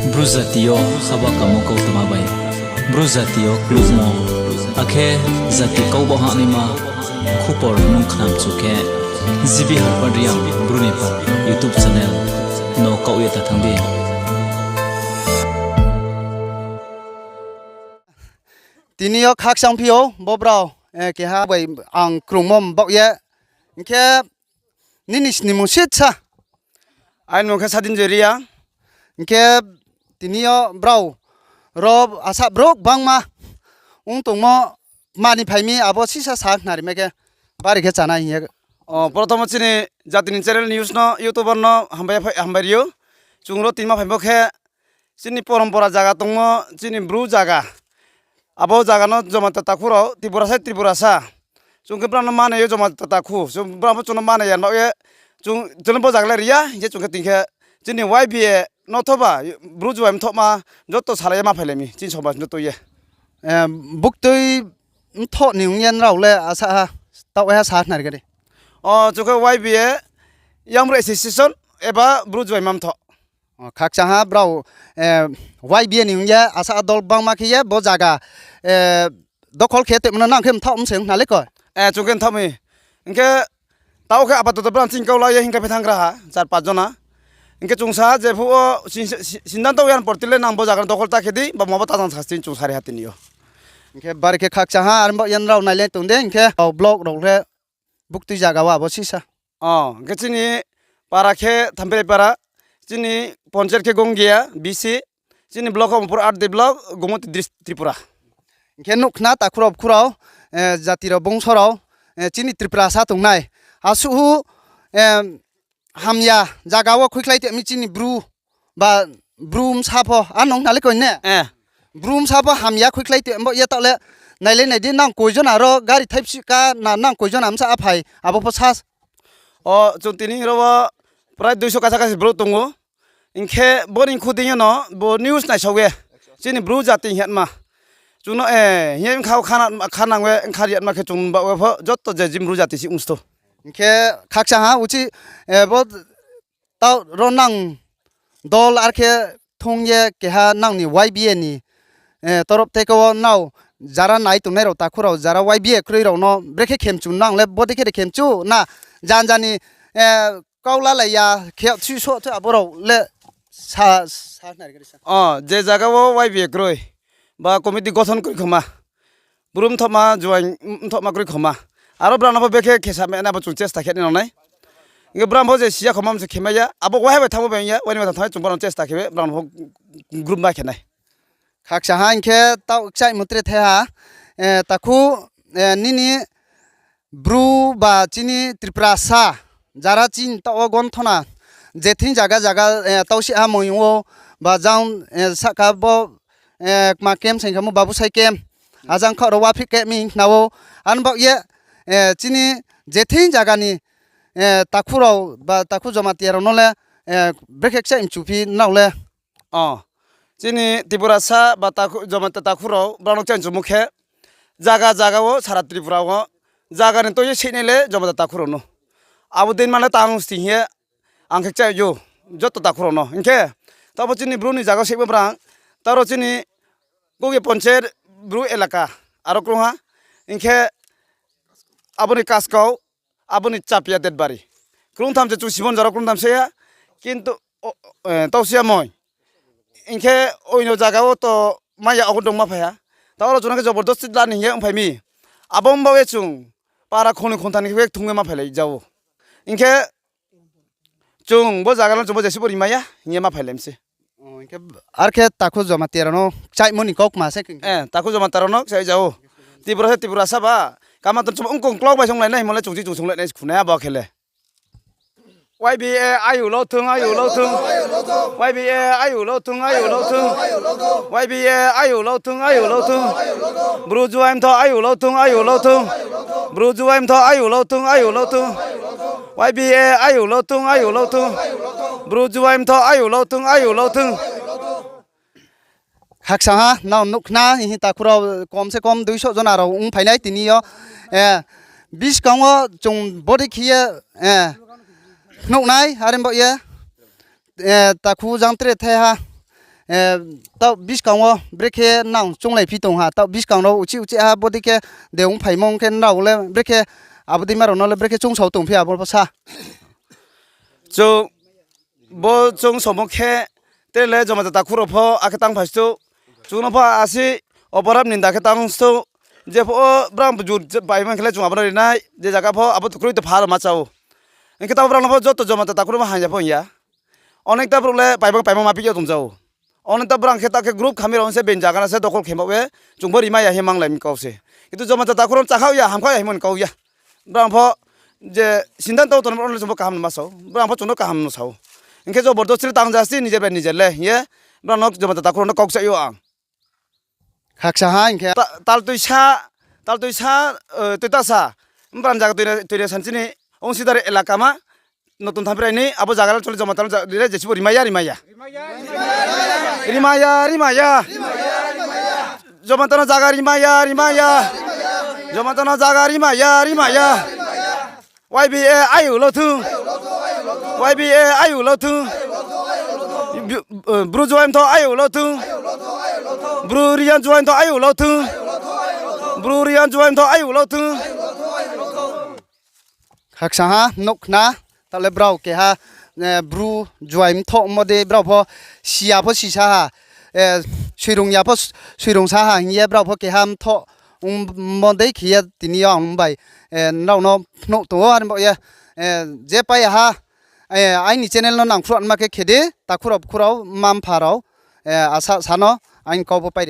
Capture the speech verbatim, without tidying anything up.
Bru jati yo haba kamo kautma bai Bru jati yo klukmo, akhe jati kau bo hahnaima khupor nung khnamchu khe, G B Harpad Reang Bru ni pha YouTube channel no kaoh ye ta thanng di. Tini yo khakchang phi ou, bo brao, eh, keha bai ang krungmo baoh ye. Hing khe nini snimung sisa? Aini mung khe Sadin Joy Reang. Hing khe tini yo brao ro asa brouh gbangma ong tongmo, mani phai mi abo sisa sa khnari mai khe, bari khe chánai hing ye. O, prothom wo chini jati ni channel news no, YouTuber no hambai phai-, hambai ri ou. Chung ro tinima phaimo khe, chini porompora zaga tongmo, chini Bru zaga. Abo zaga no Jamatia takhu rao, Tripurasa, Tripurasa. Chung khe brao no manai yo Jamatia takhu. Chung brao pho chung no manai ya, no ye, chung, chung no bo zaga le ri ya, hing khe chung khe tini khe chini Y B A no thoba, Bru juai mthohma, joto salai ye ma phailai mi, chini somaj joto ye. Eh, buktui mthoh ni ong ye nrao le asa ha, taoh ha sa khnari khe di. O, chung khe Y B A, Young Bru Association, eba Bru juai ma mthoh. O, khakchang ha brao, eh, Y B A ni ong ye asa dol gbangma khe ye bo zaga, eh, dokhol khe tongmo no nang khe mthaoh mse ong khna le ko. Eh, chung khe mthaoh mi. Hing khe taoh khe apatoto brao chini kau la ye hing khe phe thanng gra ha, char panch jona. Hing khe chung sa je phuh wo sin-, si-, sindan tong yan porti le nang bo zaga no dokhol ta khe di, ba mo bo ta jang sa chini chung sari ha tini yo. Hing khe bari khe khakchang ha, are bo yan rao nailai tong de, hing khe, o, block rao le buktui zaga wo abo sisa. O, hing khe chini para khe Thambirai para, chini ponchayat khe Gongia, B C, chini block khe Omorpur R D block, Gomoti dist-, Tripura. Hing khe nuh khna takhu rao bkhu rao, eh, jati rao bongso rao, eh, chini Tripurasa tongnai. Asuh hu, eh, hamya zaga wo khuikhlai tong mi chini Bru, ba Bru bsa pho, a nung khna le koi ne? Eh. Bru bsa pho hamya khuikhlai tong bo ye taoh le, nailai nai di nang koi jona ro gari thaipsih ka na nang koi jona bsa a phai, abo pho sa. O, chung tini ro wo prai duiso kasa kasi brouh tong ou. Hing khe bo ni khu dei yo no bo news naisao ye, chini Bru jati hing ye ma. Chung no, eh, hing ye bkha wo khana, khanang ye bkha ri ya ma khe chung ba we pho joto je jim Bru jati si ongsto. Hing khe khakchang ha uchih, eh, bo taoh ro nang dol ar khe thung ye keha nang ni Y B A ni, eh, torop theke wo nrao jara nai tongnai rao takhu rao jara Y B A kroi rao no brekhe khemchu nang le bodei khe de khemchu na janja ni, eh, kau lalai ya khe thuisoh thu abo rao le sa, sa nari khe sa. O, je zaga wo Y B A kroi, ba committee gothon kroi khoma, Bru mthohma, juai mthohma kroi khoma. Aro brao no pho bekhe khesa mena bo chung chesta khe nai nang nai. Hing khe brao pho je siya khoma mse khemai ya, abo waiha bai thanngmo bai ya, waini bai thanng thanng chung brao no chesta khe brao no pho group ma khe nai. Khakchang ha hing khe taoh kchaihmo tre thai ha, eh, takhu, eh, nini Bru ba chini Tripurasa, jara chini taoh wo gonthona, je thing zaga zaga, eh, tausih ha moyong wo, ba jang, eh, sahka bo, eh, kma camp seng khe mo babusai camp, ajang khaoh rao waphi khe mi khna ou, ano baoh ye, eh, chini je thing zaga ni, eh, takhu rao ba takhu Jamatia rao no le, eh, brekhe kchaih mchuphi nrao le. O, chini Tripurasa ba takhu, Jamatia takhu rao brao no kchaih mchumo khe, zaga zaga wo sara Tripura wo zaga ni tui ye seinai le Jamatia takhu rao no. Abo dei mane tang sing ye ang khe kchaih ou, joto takhu rao no. Hing khe, taoh bo chini Bru ni zaga seimo brang, taoh ro chini Kuki ponchayat Bru elaka, aro krung ha. Hing khe, abo ni Kaskau, abo ni Chapia Detbari. Krungtham se chung Sibon jara krungtham se ya, kintu, o, eh, tausiya moi. Hing khe oino zaga wo to maya ogo dong ma phai ha. Taoh ro chung no khe jobordosti la ni hing ye ongphai mi. Abo ong baoh ye chung para khongnoi khongtham ni khe thung ye ma phailai ja ou. Hing khe chung bo zaga no chung bo jesi bo rimai ya hing ye ma phailai mi se. O, hing khe ar khe takhu Jamatia rao no kchaihmo ni kau kma se khe. Eh, takhu Jamatia rao no kchaih ja ou. Tripura se Tripurasa ba. Kama tong chung ongkong klok bai songlai nai himo le chung chi chung songlai nai khunai abo khe le. Y B A ayu lo thung, ayu lo thung. Y B A ayu lo thung, ayu lo thung. Y B A ayu lo thung, ayu lo thung. Bru juai mthoh ayu lo thung, ayu lo thung. Bru juai mthoh ayu lo thung, ayu lo thung. Y B A ayu lo thung, ayu lo thung. Bru juai mthoh ayu lo thung, ayu lo thung. Khakchang ha, nrao nuh khna, hing takhu rao kom se kom duiso jona rao ongphai nai tini yo. Eh, buskang wo chung bodei khe ye, eh, nuh nai, are baoh ye, eh, takhu jang tre thai ha. Taoh buskang wo brekhe nang chounglai phi tong ha, taoh buskang rao uchih uchih ha, bodei khe de ong phaimo ong khe nrao le brekhe abo dei ma rao no le brekhe choungsao tong phi abo pho sa. Chung bo choungsaomo khe, tre le Jomata takhu rao pho akhe tang phai stu, chung no pho asi oborap ninda khe tang stu, jepho brang jut paimang khe le chung abo no ri nai, je zaga pho abo kroi to pha rao ma chá ou. Hing khe taoh brang no pho joto Jomata takhu rao ma hang ya pho hing ya. Onekta brouh le paimang paimang ma phi yo tong ja ou. Onekta brang khe ta khe group khami rao se being zaga no se dokol khe ma ye, chung pho rimai ya hing manglai mi kau se. Kintu Jomata takhu rao chakhaoh ya, hamkhaoh ya hingmo ni kau ya. Brang pho je sindan tau tong no chung pho kaham no ma sa ou, brang pho chung no kaham no sa ou. Hing khe jobordosti le tang jasti nijer bai nijer le hing ye, brang no Jomata takhu rao no kau kchaih ou ang. Khaksa ha hing khe ta-, taltui sa, taltui sa, tuita sa, brang zaga tuina, tuina sanchi ni ongsidari elaka ma, Notun Thamprai ni abo zaga le chole Jomata no ja-, ri le jesibo rimai ya, rimai ya. Rimai ya, rimai ya. Jomata no zaga rimai ya, rimai ya. Jomata no zaga rimai ya, rimai ya. Y B A ayu lo thung. Y B A ayu lo thung. Bru, eh, Bru Juaimtho ayu lo thung. Bru Riang Juaimtho ayu lo thung. Bru Riang Juaimtho ayu lo thung. Khaksa ha, nuh khna, taoh le brao keha, eh, Bru Juaimtho mo de brao pho si ya pho sisa ha, eh, soirung ya pho s-, soirung sa ha hing ye brao pho keha mthoh ongmo dei khe ye tini yo ang bai, eh, nrao no phnuh tong ou, are baoh ye, eh, je pai ya ha, eh, aini channel no nangkhruh ma khe khe di, takhu rao bkhu rao, mma mpha rao, eh, asa sa no, aini kau pho pai ri.